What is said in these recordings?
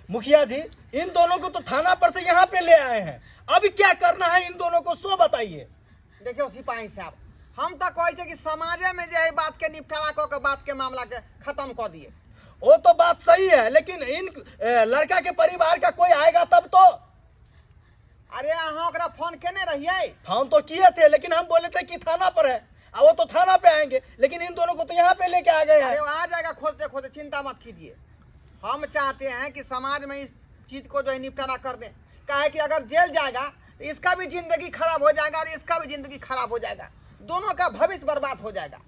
मुखिया जी, इन दोनों को तो थाना पर से यहाँ पे ले आए हैं, अब क्या करना है इन दोनों को सो बताइए। देखियौ सिपाही साहब, हम तऽ कहै छियै कि समाजे में जे एहि बात के निपटारा कऽ के बात के मामला के खत्म कऽ दिए। वो तो बात सही है, लेकिन इन लड़का के परिवार का कोई आएगा तब तो। अरे अहाँ ओकरा फोन केने रहियै? फोन तो किए थे, लेकिन हम बोले थे कि थाना पर है, और वो तो थाना पे आएंगे, लेकिन इन दोनों को तो यहाँ पे लेके आ गए हैं। अरे वो आ जाएगा खोजते खोजते, चिंता मत कीजिए। हम चाहते हैं कि समाज में इस चीज को जो है निपटारा कर दें, काहे कि अगर जेल जाएगा तो इसका भी जिंदगी खराब हो जाएगा और इसका भी जिंदगी खराब हो जाएगा, दोनों का भविष्य बर्बाद हो जाएगा।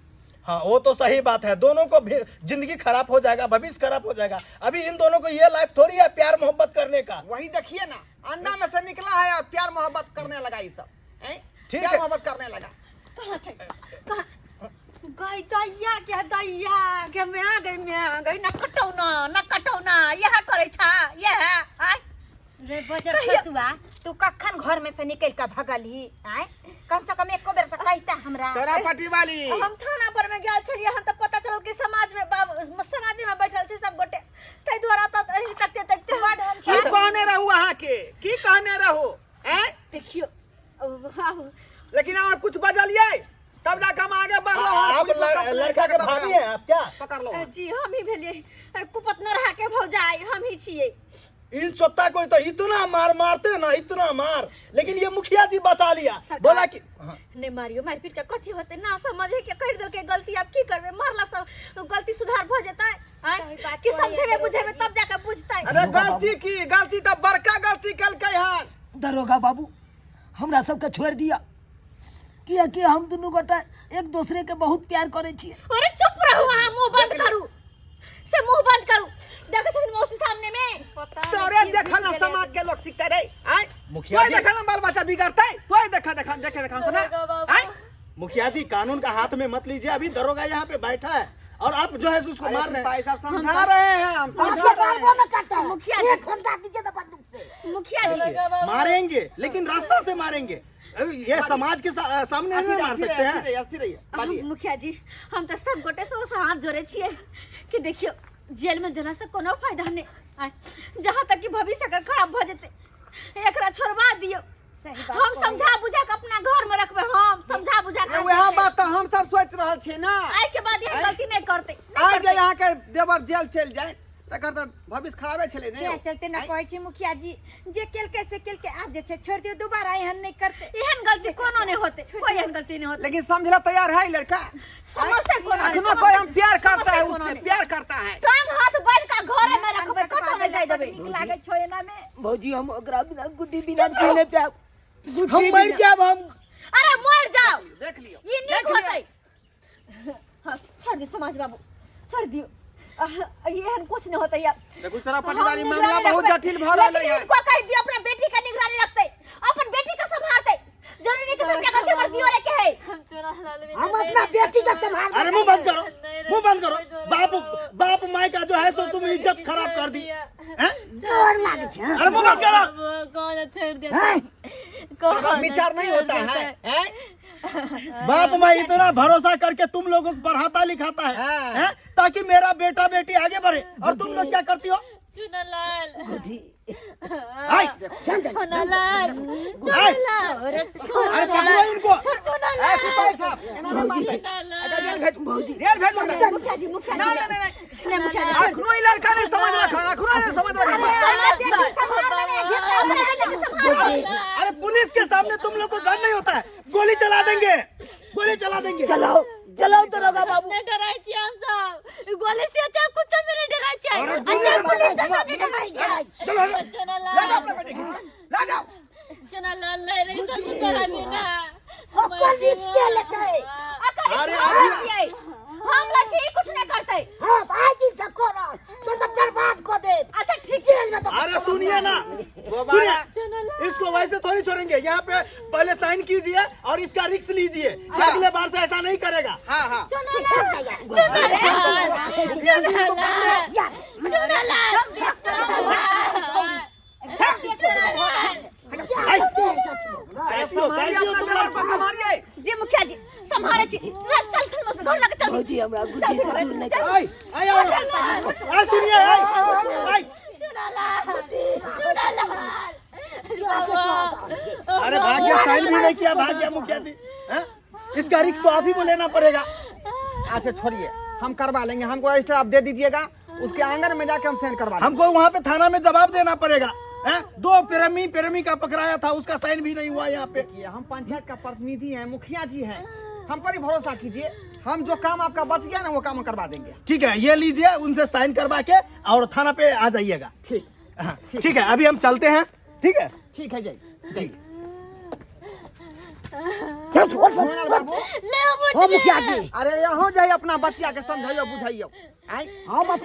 हाँ वो तो सही बात है, दोनों को भी जिंदगी खराब हो जाएगा, भविष्य खराब हो जाएगा। अभी इन दोनों को ये लाइफ थोड़ी है प्यार मोहब्बत करने का। वही देखिए ना, अंडा में से निकला है और प्यार मोहब्बत करने लगा ये सब, हैं? ठीक प्यार है। मोहब्बत करने लगा। कहाँ छै, कहाँ छै? गई दैया के, दैया के, मैं आ गई, मैं आ गई। न कटौ ना, न कटौ ना, यह करै छा यह आय। रे बजर खसुआ, तू कखन घर में से निकल के भगलही? आय, कम से कम एको बेर से कहता हमरा। चोरा पटी वाली। हम थाना पर में गेल छलियै हन तऽ पता चलल कि समाज में बाब समाज में बैठल छै सब गोटे, ताहि दुआरे तऽ एही तकते तकते बड हम की कहने रहू अहाँ के, की कहने रहू हैं? देखियो आउ। लेकिन अहाँ कुछ बजलियै तब जाके हम आगे बढ़लो। आप लड़का के भाभी हैं आप क्या? पकड़ लो। जी हम ही भेलियै कुपत न रहा के भौजाई, हम ही छियै। इन चोत्ता को तो इतना मार मारते ना, इतना मार, लेकिन ये मुखिया जी बचा लिया। सरकार- बोला कि हाँ। नहीं मारियो, मार पीट के कथी होते ना समझे के कर दो के गलती, अब की करबे, मारला सब गलती सुधार भ जेतै आँय? सही बात कि कहै समझेबे है बुझेबे दरोगा तब जाके बुझतै। अरे गलती की, गलती तो बड़का गलती केलकै हन। दरोगा बाबू, हमरा सबके छोड़ि दिअ, कियाकि हम दुनू गोटा एक दोसरे के बहुत प्यार करै छियै। अरे चुप रहू अहाँ, मुंह बंद करू, से मुंह बंद करू। देखै छथिन मौसी सामने में। पता नहीं तोरे की देखल घुसि ना गेलै। समाज के लोग सीखते रे आय। मुखिया तोय जी। देखल ना बाल बच्चा बिगड़तै, तोय देखा देखा देखे देखा सुना आय। मुखिया जी कानून का हाथ में मत लीजिए, अभी दरोगा यहाँ पे बैठा है और आप जो है सो उसको मार रहे हैं। भाई साहब समझा रहे हैं, हम समझा रहे हैं। न करता है। मुखिया जी। एक घंटा दीजिए तो बंदूक से। मुखिया जी मारेंगे लेकिन रास्ता से मारेंगे, ये समाज के सामने नहीं मार सकते हैं। अस्थिर रहिए, हम मुखिया जी, हम तो सब गोटे से हाथ जोड़े छियै कि देखियो जेल में देला से कोनो फायदा नहीं आय, जहाँ तक कि भविष्य अगर खराब भ जेतै एकरा छोड़वा दियो। सही बात हम कहै। समझा बुझा के अपना घर में रखबै, हम समझा बुझा के वएह बात तऽ हम सब सोचि रहल छी ना। आइ के बाद एहन आइ- गलती नहीं करतै, नहीं आइ जे करतै। अहाँके देवर जेल चलि जाय तकर तऽ भविष्य खराबे छलै ने। तें चलते न कहै छी मुखिया जी, जे केलकै से केलकै, आब जे छै छोड़ि दियौ, दोबारा एहन नहि करतै। एहन गलती कोनो नहीं होते, कोई एहन गलती नहीं होते। लेकिन समझला तैयार है लड़का? समझते कोनो नहीं, अखनो समझते- कोई हम प्यार करता है, समझते कोनो उससे नहीं। प्यार करता है। टांग हाथ बांध के घरे में रखबै, कतौ नहीं जाय देबै। नीक लागै छौ एना में? भौजी, हम ओकरा बिना गुड्डी बिना जी नहि पायब, हम मरि जायब हम। अरे मर जाओ, देख लियो, ई नीक देख लियो। होतै। हाँ, छोड़ दियो समाज बाबू, छोड़ दियो। आह, एहन कुछ नहीं होतै अब। देखू चोरा हम पटवारी निगरानी मामला बहुत रखबै। जटिल भऽ रहलै लेकिन है। इनको कहि दियो अपना बेटी के निगरानी रखतै, अपन बेटी के संभालतै। जरूरी नहीं कि सबटा गलती हमर दियो रे के है। हम अपना बेटी के संभाल। अरे मुंह बंद करो, मुंह बंद करो। बाप बाप माई का जो है सो तुम इज्जत खराब कर दी हैं? डर लागे छै। अरे मुंह बंद करो। कौन छोड़ दिया? हैं? कौन विचार नहीं होता है, हैं? बाप माई इतना भरोसा करके तुम लोगों को पढ़ाता लिखाता है, हाँ। हैं? ताकि मेरा बेटा बेटी आगे बढ़े, और तुम लोग क्या करती हो? चुनालाल। आई चुनालाल। आई चुनालाल। अरे पकड़ो इनको। ए, सिपाही साहब, एना नहि मारतै। एकर जेल भेजू, जेल भेजू एकरा। मुखिया जी, मुखिया जी। नहीं, नहीं, नहीं, नहीं। नहीं मुखिया जी। अखनो ई लड़का नहीं समझलक हन, अखनो नहीं समझलक हन। अरे पुलिस के सामने तुम लोग को डर नहीं होता है? गोली चला देंगे, गोली चला देंगे। चलाओ चलाओ दरोगा बाबू। नहीं डराई छी हम सब, गोली से अच्छा कुछ से नहीं डराई छी। अरे अच्छा पुलिस से नहीं डराई छी। चलो, चलो। चुनालाल। ले जाओ अपना बेटे के, ले जाओ। चुनालाल नहीं रही सब डराबी ना। ओकर रिक्स के लेतै? अरे अभी हम लछी कुछ नहीं करते। हाँ, आइ दिन से करब तो तो बर्बाद कऽ देब। अच्छा ठीक। जेल में तो। अरे सुनिए ना, दोबारा सुनिए, इसको वैसे थोड़ी छोड़ेंगे। यहाँ पे पहले साइन कीजिए और इसका रिक्स लीजिए कि अगले बार से ऐसा नहीं करेगा। हाँ हाँ। चुनालाल, चुनालाल, चुनालाल, चुनालाल। अरे कैसी हो, संभालिए कैसी हो अपना तुम देवर लोग? को संभालिए। जी मुखिया जी संभाले छी। चल चल चल मौसी, घर लगे चल। भौजी, हमरा गुड्डी से दूर नहि। आई आई आओ, आई सुनिए, आई आई। चुनालाल। चुनालाल अरे भाग गया, साइन भी नहीं किया, भाग गया मुखिया जी। हैं? इसका रिस्क तो आप ही को लेना पड़ेगा। अच्छा छोड़िए, हम करवा लेंगे, हमको रजिस्टर आप दे दीजिएगा, उसके आंगन में जाके हम साइन करवा लेंगे। हमको वहाँ पे थाना में जवाब देना पड़ेगा। हैं? दो प्रेमी प्रेमी का पकड़ाया था, उसका साइन भी नहीं हुआ यहाँ पे। देखिए, हम पंचायत का प्रतिनिधि हैं, मुखिया जी हैं, हम पर ही भरोसा कीजिए, हम जो काम आपका बच गया ना वो काम करवा देंगे। ठीक है, ये लीजिए, उनसे साइन करवा के और थाना पे आ जाइएगा। ठीक। हाँ, ठीक है, अभी हम चलते हैं। ठीक है, ठीक है, जाइए। ठीक। मोहनलाल बाबू, ले ओ मुखिया जी, अरे यहाँ जाइए, अपना बच्चा के समझाइयो बुझाइयो। आय हम अपना